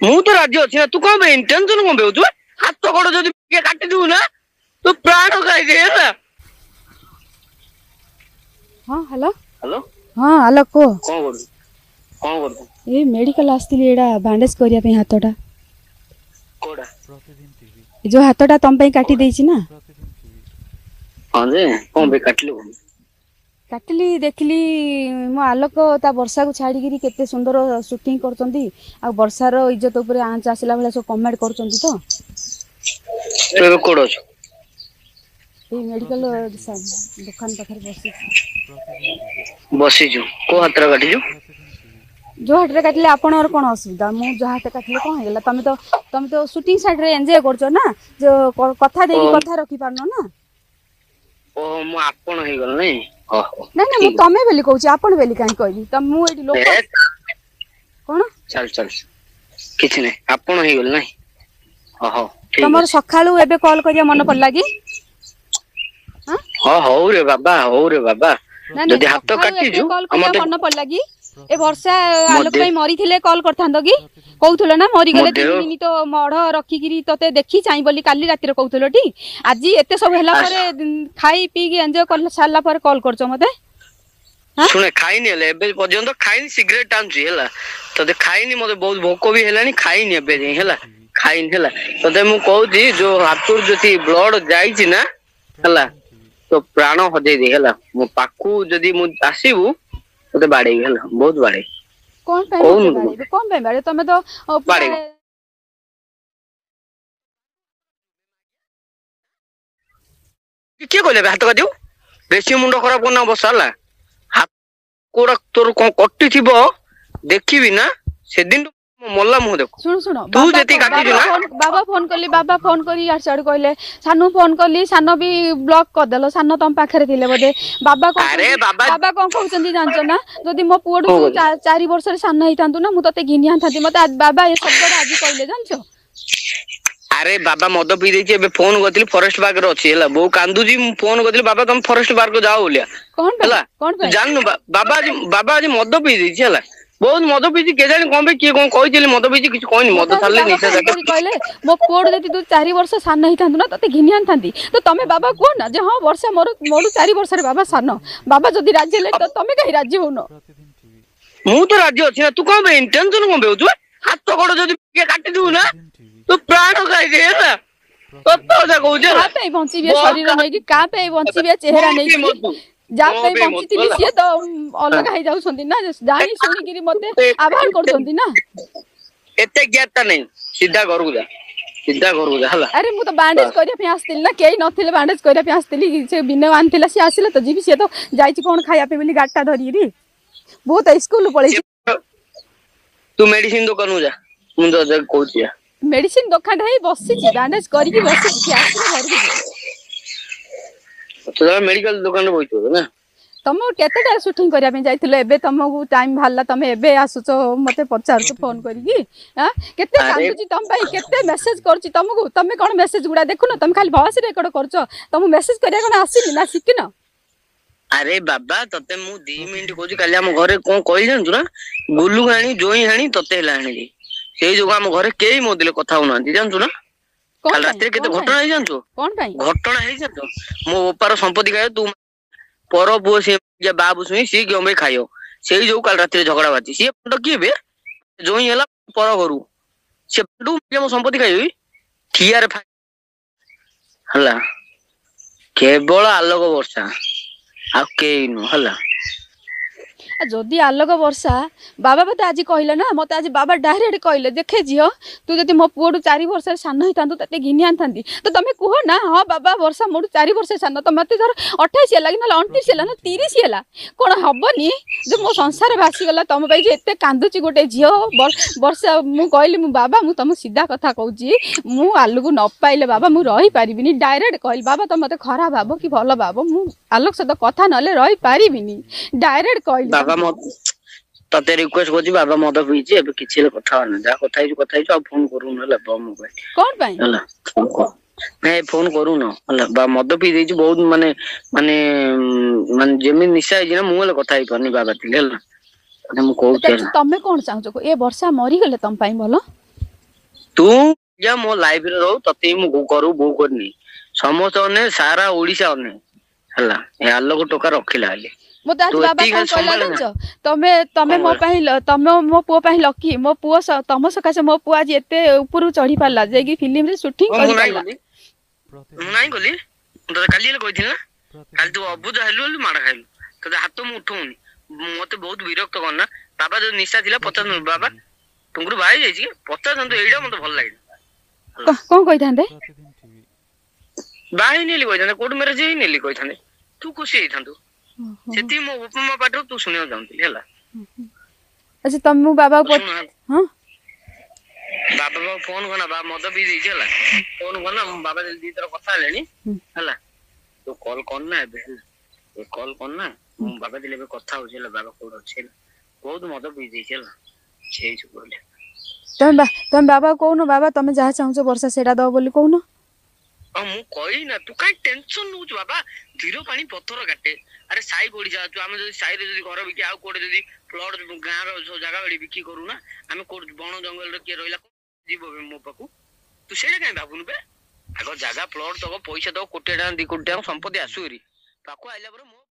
ମୁଁ ତ ରାଜି ଅଛି ନା, ତୁ କଣ ପାଇଁ ଟେନସନ କଣ ପାଇଁ ହଉଛୁ? ହାତ ଗୋଡ ଯଦି କିଏ କାଟିଦବୁ ନା, ତୁ ପ୍ରାଣ ଖାଇଦେ ହେଲା। ହଁ, ହ୍ୟାଲୋ। ହ୍ୟାଲୋ। ହଁ, ହ୍ୟାଲୋ, କୁହ। କଣ କରୁଛୁ? କଣ କରୁଛୁ? ଏଇ ମେଡିକାଲ ଆସିଥିଲି, ଏଇଟା ବ୍ୟାଣ୍ଡେଜ କରିବା ପାଇଁ ହାତଟା। କୋଉଟା? ଯୋଉ ହାତଟା ତମ ପାଇଁ କାଟି ଦେଇଛି ନା। ହଁ ଯେ, କଣ ପାଇଁ କାଟିଲୁ? କାଟିଲି, ଦେଖିଲି ମୋ ଆଲୋକ ତା ବର୍ଷାକୁ ଛାଡ଼ିକିରି କେତେ ସୁନ୍ଦର ସୁଟିଂ କରୁଛନ୍ତି, ଆଉ ବର୍ଷାର ଇଜ୍ଜତ ଉପରେ ଆଞ୍ଚ ଆସିଲା ଭଳିଆ ସବୁ କମେଣ୍ଟ କରୁଛନ୍ତି ତ। ତୁ ଏବେ କୋଉଠି ଅଛୁ? ଏଇ ମେଡିକାଲ ଦୋକାନ ପାଖରେ ବସିଛି। ବସିଛୁ। କୋଉ ହାତରେ କାଟିଛୁ? ଯୋଉ ହାତରେ କାଟିଲେ ଆପଣଙ୍କର କଣ ଅସୁବିଧା? ମୁଁ ଯାହା ହାତ କାଟିଲେ କଣ ହେଇଗଲା? ତମେ ତ ସୁଟିଂ ସାଇଡରେ ଏନ୍ଜୟ କରୁଛ ନା, ଯୋଉ କଥା ଦେଇକି କଥା ରଖିପାରୁନ ନା। ଓହୋ, ମୁଁ ଆପଣ ହେଇଗଲ ନାଇଁ? ନାଇଁ ନାଇଁ, ମୁଁ ତମେ ବୋଲି କହୁଛି, ଆପଣ ବୋଲି କାହିଁ କହିବି? ତ ମୁଁ ଏଇଠି ଲୋକ କଣ? ଚାଲ ଚାଲ, କିଛି ନାହିଁ, ଆପଣ ହେଇଗଲେ ନାଇଁ? ହଉ। ତମର ସକାଳୁ ଏବେ କଲ୍ କରିବା ମନେ ପଡିଲା କି? ହଁ, ହଉ ରେ ବାବା, ହଉ ରେ ବାବା। ଯଦି ହାତ କାଟିଛୁ କଲ୍ କରିବା ମନେ ପଡିଲା କି? ଏ ବର୍ଷା ଆଲୋକ ପାଇଁ ମରିଥିଲେ କଲ୍ କରିଥାନ୍ତ କି? କହୁଥିଲ ନା ମରିଗଲେ 3 ଦିନ ତ ମଢ ରଖିକିରି ତତେ ଦେଖି ଚାହିଁ ବୋଲି, କାଲି ରାତିରେ କହୁଥିଲ ଟି? ଆଜି ଏତେ ସବୁ ହେଲା ପରେ, ଖାଇ ପିଇକି ଏନ୍ଜୟ କରି ସାରିଲା ପରେ କଲ୍ କରୁଛ ମତେ? ଶୁଣେ, ଖାଇନି ହେଲେ, ଏବେ ପର୍ଯ୍ୟନ୍ତ ଖାଇନି, ସିଗାରେଟ ଟାଣୁଛି ହେଲା। ତତେ ଖାଇନି, ମତେ ବହୁତ ଭୋକ ବି ହେଲାଣି, ଖାଇନି ଏବେ ଯାଇ ହେଲା, ଖାଇନି ହେଲା। ତତେ ମୁଁ କହୁଛି, ଯୋଉ ହାତରୁ ଯଦି ବ୍ଲଡ ଯାଇଛି ନା ହେଲା, ତୋ ପ୍ରାଣ ହଜେଇ ଦେ ହେଲା। ମୋ ପାଖକୁ ଯଦି ମୁଁ ଆସିବୁ, ତତେ ବାଡେଇବି ହେଲା, ବହୁତ ବାଡେଇବି। କଣ ପାଇଁ ବାଡେଇବେ? କଣ ପାଇଁ ବାଡେଇବେ? ତମେ ତ ବାଡେଇବି। କିଏ କହିଲେ ହାତ କାଟିବୁ? ବେଶୀ ମୁଣ୍ଡ ଖରାପ କରନା ବସ ହେଲା। ହାତ କୋଉଟା ତୋର କଣ କଟିଥିବ ଦେଖିବି ନା, ସେଦିନ ମଲା ମୁହଁ ଦେଖ। ଶୁଣ ଶୁଣ, ତୁ ଯେତିକି କାଟିଛୁ ନା। ବାବା ଫୋନ କଲି, ବାବା ଫୋନ କରି ଇଆଡୁ ସିଆଡୁ କହିଲେ। ସାନୁ ଫୋନ କଲି, ସାନ ବି ବ୍ଲକ କରିଦେଲ। ସାନ ତମ ପାଖରେ ଥିଲେ ବୋଧେ। ବାବା ବାବା କଣ କହୁଛନ୍ତି ଜାଣିଛ ନା? ଯଦି ମୋ ପୁଅଠୁ ତୁ 4 ବର୍ଷରେ ସାନ ହେଇଥାନ୍ତୁ ନା, ମୁଁ ତତେ ଘିନି ଆଣିଥାନ୍ତି। ମତେ ବାବା ଏ ଶବ୍ଦଟା ଆଜି କହିଲେ ଜାଣିଛ? ଆରେ ବାବା ମଦ ପିଇ ଦେଇଛି। ଏବେ ଫୋନ କରିଥିଲି, ଫରେଷ୍ଟ ପାର୍କରେ ଅଛି ହେଲା, ବୋଉ କାନ୍ଦୁଛି। ମୁଁ ଫୋନ କରିଥିଲି, ବାବା ତମେ ଫରେଷ୍ଟ ପାର୍କ ଯାଅ ବୋଲିଆ ହେଲା। ଜାଣିନୁ ବାବା ଆଜି, ବାବା ଆଜି ମଦ ପିଇ ଦେଇଛି ହେଲା, ବହୁତ ମଦ ପିଇଛି। କେଜାଣି କଣ ପାଇଁ, କିଏ କଣ କହିଥିଲି ମଦ ପିଇଛି, କିଛି କହିନି। ମଦ ଛାଡ଼ିଲେ ନିଶା। କହିଲେ ମୋ ପୁଅଠୁ ଯଦି ତୁ 4 ବର୍ଷ ସାନ ହେଇଥାନ୍ତୁ ନା, ତତେ ଘିନି ଆଣିଥାନ୍ତି। ତ ତମେ ବାବା କୁହ ନା ଯେ ହଁ, ବର୍ଷା ମୋର ମୋଠୁ 4 ବର୍ଷରେ ବାବା ସାନ। ବାବା ଯଦି ରାଜି ହେଲେ, ତ ତମେ କାହିଁ ରାଜି ହଉନ? ମୁଁ ତ ରାଜି ଅଛି ନା, ତୁ କଣ ପାଇଁ ଟେନସନ କଣ ପାଇଁ ହଉଛୁ? ହାତ ଗୋଡ ଯଦି କିଏ କାଟିଦବୁ ନା, ତୁ ପ୍ରାଣ ଖାଇଦେ ହେଲା। ସତ କଥା କହୁଛି। କାହା ପାଇଁ ବଞ୍ଚିବି ଶରୀର ନେଇକି? କାହା ପାଇଁ ବଞ୍ଚିବି ଚେହେରା ନେଇକି? ଯାହା ପାଇଁ ବଞ୍ଚିଥିଲି ସିଏ ତ ଅଲଗା ହେଇଯାଉଛନ୍ତି ନା, ଜାଣି ଶୁଣିକିରି ମତେ ଆହ୍ୱାନ କରୁଛନ୍ତି ନା। ଏତେ ଜ୍ଞାତ ନାହିଁ, ସିଧା ଘରକୁ ଯା, ସିଧା ଘରକୁ ଯା ହେଲା। ଆରେ ମୁଁ ତ ବାଣ୍ଡେଜ କରିବା ପାଇଁ ଆସିଥିଲି ନା, କେହି ନଥିଲେ, ବାଣ୍ଡେଜ କରିବା ପାଇଁ ଆସିଥିଲି। ସେ ବିନୟ ଆଣିଥିଲା, ସିଏ ଆସିଲେ ତ ଯିବି। ସିଏ ତ ଯାଇଛି କଣ ଖାଇବା ପାଇଁ ବୋଲି ଗାଡିଟା ଧରିକିରି, ବହୁତ ସ୍କୁଲ ପଳେଇଛି। ତୁ ମେଡିସିନ ଦୋକାନକୁ ଯା, ମୁଁ ତ କହୁଛି। ମେଡିସିନ ଦୋକାନରେ ହେଇ ବସିଛି, ବ୍ୟାଣ୍ଡେଜ କରିକି ବସିଛି, ସିଏ ଆସିଲେ ଘରକୁ ଯିବି। ମେଡିକାଲ ଦୋକାନରେ ବସିଛୁ ନା? ତମ କେତେଟା ସୁଟିଂ କରିବା ପାଇଁ ଯାଇଥିଲ? ଏବେ ତମକୁ ଟାଇମ ବାହାରିଲା, ତମେ ଏବେ ଆସୁଛ ମତେ ପଚାରୁଛ ଫୋନ କରିକି? କେତେ କାନ୍ଦୁଛି ତମ ପାଇଁ, କେତେ ମେସେଜ କରୁଛି ତମକୁ, ତମେ କଣ ମେସେଜ ଗୁଡା ଦେଖୁନ? ତମେ ଖାଲି ଭଏସ ରେକର୍ଡ କରୁଛ, ତମକୁ ମେସେଜ କରିବା କଣ ଆସିନି ନା ଶିଖିନ? ଆରେ ବାବା, ତତେ ମୁଁ 2 ମିନିଟ କହୁଛି। କାଲି ଆମ ଘରେ କଣ କହିଲି ଜାଣିଛୁ ନା? ଗୁଲୁ ଆଣି ଜୋଇଁ ଆଣି ତତେ ହେଲା ଆଣିଲି। ସେଇ ଯୋଗୁ ଆମ ଘରେ କେହି ମୋ ଦିଲେ କଥା ହଉନାହାନ୍ତି ଜାଣିଛୁ ନା? କାଲି ରାତିରେ କେତେ ଘଟଣା ହେଇ ଜାଣିଛୁ? କଣ ପାଇଁ ଘଟଣା ହେଇ ଜାଣିଛୁ? ମୋ ବୋପାର ସମ୍ପତ୍ତି ଖାଇବ ତୁ, ପର ପୁଅ ସିଏ, ବାବୁ ଶୁଣି ସିଏ କେଉଁ ପାଇଁ ଖାଇବ। ସେଇ ଯୋଉ କାଲି ରାତିରେ ଝଗଡା ବାଜି, ସିଏ କିଏ ବେ? ଜୋଇଁ ହେଲା ପର ଘରୁ, ସେ ମୋ ସମ୍ପତ୍ତି ଖାଇବି ଠିଆରେ ହେଲା। କେବଳ ଆଲୋକ ବର୍ଷା, ଆଉ କେହି ନୁହଁ ହେଲା। ଯଦି ଆଲୋକ ବର୍ଷା, ବାବା ମତେ ଆଜି କହିଲେ ନା, ମତେ ଆଜି ବାବା ଡାଇରେକ୍ଟ କହିଲେ, ଦେଖେ ଝିଅ, ତୁ ଯଦି ମୋ ପୁଅଠୁ 4 ବର୍ଷରେ ସାନ ହେଇଥାନ୍ତୁ, ତତେ ଘିନି ଆଣିଥାନ୍ତି। ତ ତମେ କୁହ ନା, ହଁ ବାବା, ବର୍ଷା ମୋଠୁ 4 ବର୍ଷ ସାନ। ତ ମତେ ଧର 28 ହେଲା କି ନହେଲେ 29 ହେଲା ନା 30 ହେଲା, କଣ ହବନି ଯେ ମୋ ସଂସାର ଭାସିଗଲା ତମ ପାଇଁ, ଯେ ଏତେ କାନ୍ଦୁଛି ଗୋଟେ ଝିଅ ବର୍ଷା? ମୁଁ କହିଲି, ମୁଁ ବାବା, ମୁଁ ତମ ସିଧା କଥା କହୁଛି, ମୁଁ ଆଲୁକୁ ନ ପାଇଲେ ବାବା ମୁଁ ରହିପାରିବିନି। ଡାଇରେକ୍ଟ କହିଲି, ବାବା ତମେ ମତେ ଖରାପ ଭାବ କି ଭଲ ଭାବ, ମୁଁ ଆଲୋକ ସହିତ କଥା ନହେଲେ ରହିପାରିବିନି। ଡାଇରେକ୍ଟ କହିଲି। ବାବା, ତତେ ରିକ୍ୱେଷ୍ଟ କରୁଛି, ବାବା ମଦ ପିଇଛି ଏବେ, କିଛି ହେଲେ କଥା ହବନି। ଯାହା କଥା ହେଇଛୁ କଥା ହେଇଛୁ, ଆଉ ଫୋନ କରୁନୁ ହେଲା ମୋବାଇଲ। କଣ ପାଇଁ ହେଲା? ନାଇଁ, ଫୋନ କରୁନ ହେଲା। ବା ମଦ ପିଇ ଦେଇଛି ବହୁତ, ମାନେ ମାନେ ମାନେ ଯେମିତି ନିଶା ହେଇଛି ନା, ମୁଁ ହେଲେ କଥା ହେଇପାରୁନି ବାବା ଥିଲେ ହେଲା। ମୁଁ କହୁଛି, ତମେ କଣ ଚାହୁଁଛ? ଏ ବର୍ଷା ମରିଗଲେ ତମ ପାଇଁ ଭଲ? ତୁ ଯା ମୋ ଲାଇଫରେ ରହୁ, ତତେ ହିଁ ମୁଁ ଘରକୁ ବୋହୂ କରିନି। ସମସ୍ତେ ଅନେ, ସାରା ଓଡିଶା ଅନେ, ହେଲା। ଏ ଆଲୋକ ଟୋକା ରଖିଲା ହେଲେ ମତେ ତୁ ଆଜି ବାବା ଏତିକି କଣ ଖାଲି କହିଲା ସମ୍ଭାଳେ ନା। ଜାଣିଛ? ତମେ ତମେ କଣ ମୋ କହିଲା? ପାଇଁ, ତମେ ମୋ ପୁଅ ପାଇଁ ଲକି। ମୋ ପୁଅ, ତମ ସକାଶେ ମୋ ପୁଅ ଆଜି ଏତେ ଉପରକୁ ଚଢି ପାରିଲା, ଯାଇକି ଫିଲ୍ମରେ ସୁଟିଂ ହଁ, ମୁଁ ନାଇଁ କରିପାରିଲା। କଲି, ମୁଁ ନାଇଁ କଲି। ମୁଁ ତତେ କାଲି ହେଲେ କହିଥିଲି ନା? କାଲି ତୁ ଅବୁଝ ହେଲୁ ବୋଲି ମାଡ ଖାଇଲୁ। ତୋତେ ହାତ ମୁଁ ଉଠଉନି। ମତେ ବହୁତ ବିରକ୍ତ କରନା। ବାବା ଯୋଉ ନିଶା ଥିଲା, ପଚାରୁନୁ, ବାବା ତୁମରୁ ବାହା ହେଇଯାଇଛି କି ପଚାରୁଥାନ୍ତୁ। ଏଇଟା ମତେ ଭଲ ଲାଗିଲା। କଣ କହିଥାନ୍ତେ? ବାହା ହେଇନି ବୋଲି କହିଥାନ୍ତେ, କୋର୍ଟ ମ୍ୟାରେଜ ହେଇନି ବୋଲି କହିଥାନ୍ତେ, ତୁ ଖୁସି ହେଇଥାନ୍ତୁ। ସେତିକି ମୋ ବାପା ମା ପାଟିରୁ ତୁ ଶୁଣିବାକୁ ଚାହୁଁଥିଲି, ହେଲା। ଆଚ୍ଛା, ତମେ ମୁଁ ବାବାକୁ ଶୁଣ, ହଁ। ବାବା ପାଖକୁ ଫୋନ କରନା। ବାବା ମଦ ପିଇ ଦେଇଛି, ହେଲା। ଫୋନ କରନା। ମୁଁ ବାବା ଦିଥର କଥା ହେଲେଣି, ହେଲା। ତୁ କଲ୍ କରନା ଏବେ, ହେଲା। ତୁ କଲ୍ କରନା। ମୁଁ ବାବା ଥିଲେ ଏବେ କଥା ହଉଛି, ହେଲା। ବାବା କୋଉଠି ଅଛି, ହେଲା। ବହୁତ ମଦ ପିଇ ଦେଇଛି, ହେଲା। ସେଇ ସବୁ କହିଲେ। ତମେ ବାବା କହୁନ, ବାବା ତମେ ଯାହା ଚାହୁଁଛ ବର୍ଷା ସେଇଟା ଦବ ବୋଲି କହୁନ। ହଁ, ମୁଁ କହିନା। ତୁ କାଇଁ ଟେନସନ ନଉଛୁ ବାବା? ଧୀର ପାଣି ପଥର କାଟେ। ଆରେ ସାଇ ପଡିଶା ଅଛୁ ଆମେ। ଯଦି ସାଇରେ ଯଦି ଘର ବିକି, ଆଉ କୋଉଠି ଯଦି ପ୍ଲଟ, ଗାଁର ସବୁ ଜାଗା ବାଡି ବିକି କରୁନା ଆମେ। କୋଉଠି ବଣ ଜଙ୍ଗଲରେ କିଏ ରହିଲା ଯିବ ବେ ମୋ ପାଖକୁ? ତୁ ସେଇଟା କାଇଁ ଭାବୁନୁ ବେ? ଆଗ ଜାଗା ପ୍ଲଟ ଦବ, ପଇସା ଦବ, କୋଟିଏ ଟଙ୍କା 2 କୋଟି ଟଙ୍କା ସମ୍ପତ୍ତି ଆସୁ ହେରି ପାଖକୁ ଆଇଲା ପରେ ମୋ